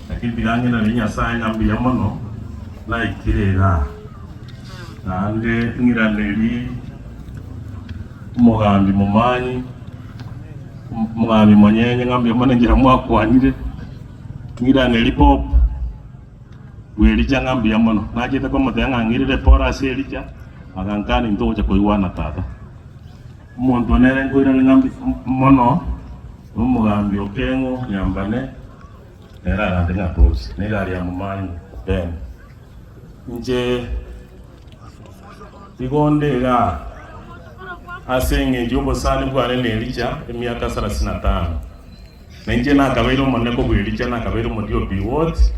Lakini tiga ng'iranerie Nyasae ng'a mbuya mono naikire igaa, naende ng'iranerie omogambi Momanyi, omogambi Monyenye ng'a mbuya mono enchera mwakwanire, ng'iranerie Bob bw'Elija ng'a mbuya mono. Nachete komotebia ng'a ng'irire pore ase Elija, agankania intwe ogocha koigwana tata. Omonto one nere nkoirane ng'a mono nomogambi o Keng'o Nyambane, nere agante ng'a toche negari ya Momanyi Ben. Inche igo nde igaa ase eng'encho y'obosani bwane na Elija emiaka sarasini na tano. Na inche nakabeire omonene kobua Elija, nakabeire omotiyi o Biwoti,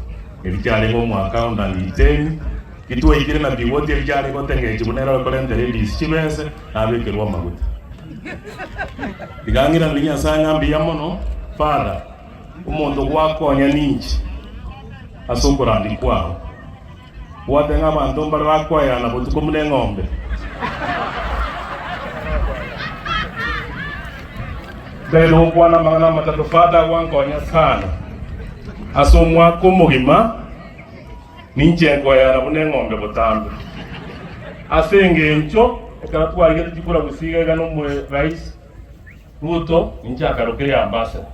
Elija arenge omoaccountant Iten. Titwaikire na Biwoti, Elija arenge otengenchi buna ere okorentera edisi chibese, nabekerwe amaguta. Tiga ng'iranerie Nyasae ng'a mbuya mono, Father, omonto gwakonya ninche ase okorandia kwao. Bwate ng'a abanto mbare bakoeana botuko buna eng'ombe. Ntagete gokwana amang'ana amatato Father gwankonya sana ase omwaka omogima ninche nkoeana buna eng'ombe botambe. Ase engencho ekero twarigete chikura gusii iga iga nomoe rais Ruto ninche akarokire ambassador.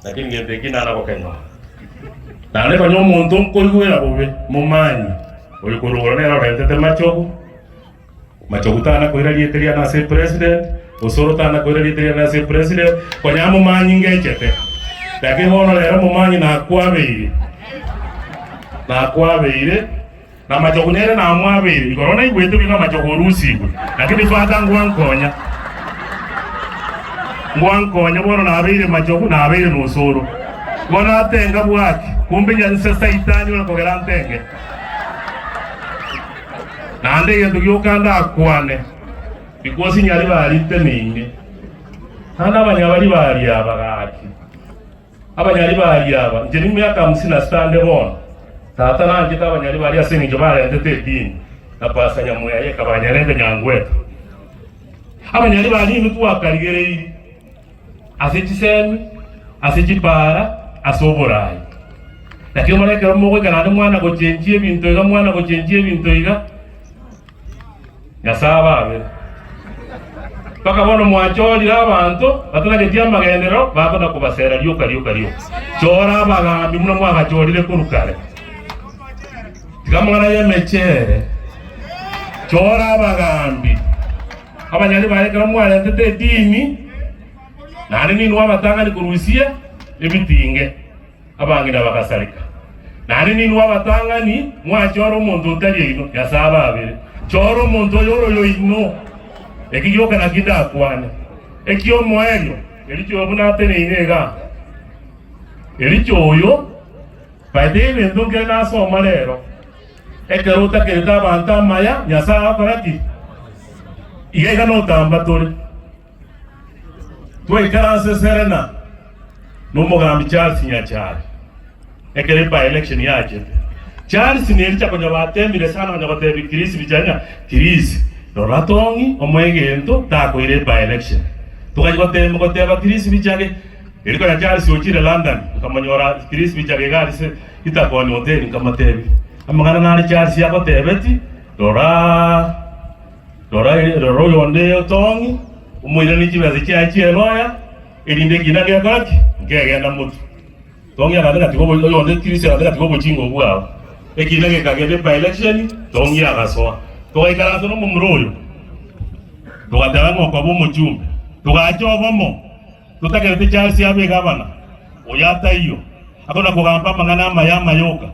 Lakini gento eki nara gokenyora. Naende konya omonto nkoigwera bobe, momanyi, oyo korwa igoro nere orentete machogu, machogu tana koira rieta riane ase epresident, osoro tana koira rieta riane ase epresident, konya amomanyi ngechete. Lakini bono rero omomanyi nakwabeire, nakwabeire, na machogu nere namwabeire, igoro naigwete buya ng'a machogu orusigwe, lakini father ngwankonya, ngwankonya bono nabeire machogu, nabeire nosoro. Bono atenga bwaki, kumbe nyanse saitani ore kogera ntenge. Naende egento gioka ndakwane, because nyaribari nteneine, naende abanyabari baria aba gaki. Abanyaribari aba, inche nimiaka hamsini na sita ande bono, tata nanchete abanyaribari ase engencho barentete edini, na Pastor Nyamweya ekabanyarenta Nyangweta. Abanyaribari inwe twakarigereiri ase chisemi, ase chipara, ase oborai. Lakini bono ekero mogoika naende mwana gochenchia ebinto iga, mwana gochenchia ebinto iga, Nyasae ababere. Mpaka bono mwachorire abanto batanageti amagenderero bakona kobasera rioka rioka rioka. Chora abagambi buna mwabachorire korwa kare. Tiga amang'ana y'emechere. Chora abagambi. Abanyari baye ekero mwarentete edini, naende ninwe abatang'ani korusia ebitinge. Abang'ina bagasareka. Naende ninwe abatang'ani mwachora omonto otari oino, Nyasae ababere. Chora omonto oyore oyoino. Eki gioka nakio ndakwane. Eki'omoerio, Elija oyo buna ateneine igaa. Elija oyo, by the egento nkere nasoma rero, ekero otakerete abanto amaya, Nyasae agokora ki? Iga iga notamba tore. Twaikaranse Serena nomogambi Charles Nyachari ekero by-election yachete. Charles na Elija konya batemire sana konya gotebia Chris Bichari ng'a Chris rora tong'i omoe egento takoira by-election. Tokachia gotema goteba Chris Bichage erio konya Charles ochire London nkamonyora Chris Bichage iga aria ase Itakoni Hotel nkamotebia amang'ana nare Charles agotebeti rora Rora, rora oyonde otong'i, omoiranie chibesa chiaye chi'eloya, erinde ekina gekore ki? Nkegenda motwe. Tong'i agante gatiga obo oyonde Kristo agante gatiga obochinga obwo bwao. Ekina gekagenda ebaelection, tong'i agasoa. Togaikaransa nomomura oyo, togateba ng'a okoba omochumbe, togacha obomo, totakerete Charles abe egavana, oyo ataiyo, akona kogamba amang'ana amaya amaya oka.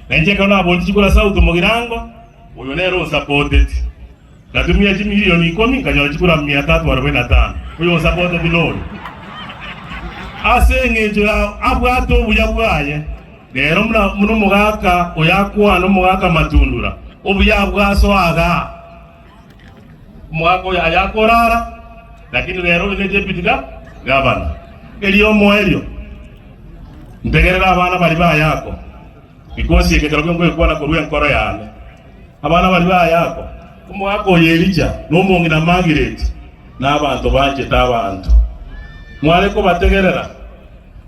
Na inche ekero naboretie chikura South Mogirango, Oyo nere onsapoteti. Natumia chimilioni ikomi nkanyora chikura mia tatu arobaini na tano. Oyo onsapoteti noyo. Ase engencho ya abwate obuya bwaye, rero buna buna omogaka oyo akwana omogaka Matundura, obuya bwasoa igaa. Omogaka oyo aye akorara, lakini rero oyo ne deputy ga gavana. Erio omoerio, ntegerere abana baria bayako. Because eke kerokio ngoikwana korwa enkoro yane. Abana baria ba Yakobo, omogaka oyo Elija, na omong'ina Margaret, na abanto banchete abanto. Mware kobategerera?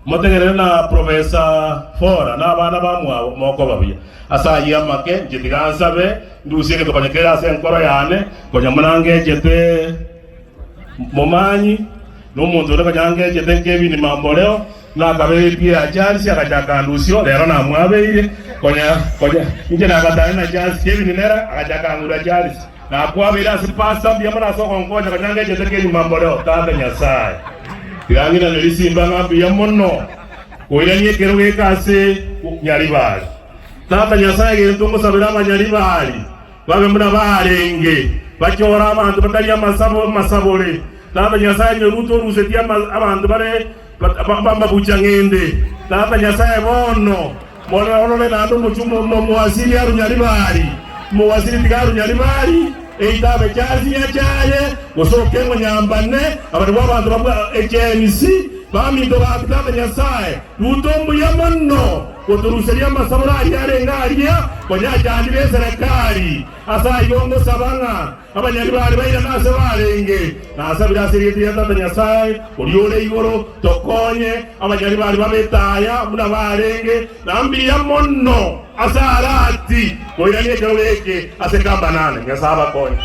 Motegerere na Professor Fora na abana bamwabo mokoba buya. Ase ayio amake, inche tiga nsabe, ndusie egento konya kere ase enkoro yane, konya buna ngechete momanyi, na omonto onde konya ngechete nkebini mamboreo, nakaberetie ya Charles agachaka andusio, rero namwabeire, konya konya inche nagatare na Charles, Kevin nere agachaka ang'ura Charles. Nakwabeire ase Pastor mbuya mono ase ogonkonya konya ngechete Kevin mamboreo, Tata Nyasae. Tiga ng'irane risimba ng'a mbuya mono koirania ekero geka ase Nyaribari. Tata Nyasae gento ngosabera abanyaribari babe buna barenge, bachore abanto batari amasabo amasabore. Tata Nyasae nyoruta orusetie abanto bare b'amabucha ng'ende. Tata Nyasae bono mororore naende omochie omoasiri arunyaribari, omoasiri tiga arunyaribari, eita abe chasi nyachaye, gose okeng'we nyambane, aba nibwo abanto babwa echensi, baminto gaki Tata Nyasae. Ruta mbuya mono gotoruseria amasaboro aria arenge aria konya achandire eserekari. Ase ayio ngosaba ng'a abanyaribari bairane ase barenge. Nasabire ase erieta ria Tata Nyasae, oria ore igoro, tokonye abanyaribari babe etaya buna barenge, na mbuya mono ase arati koirania ekerogo eke ase Kambanane. Nyasae abakonye.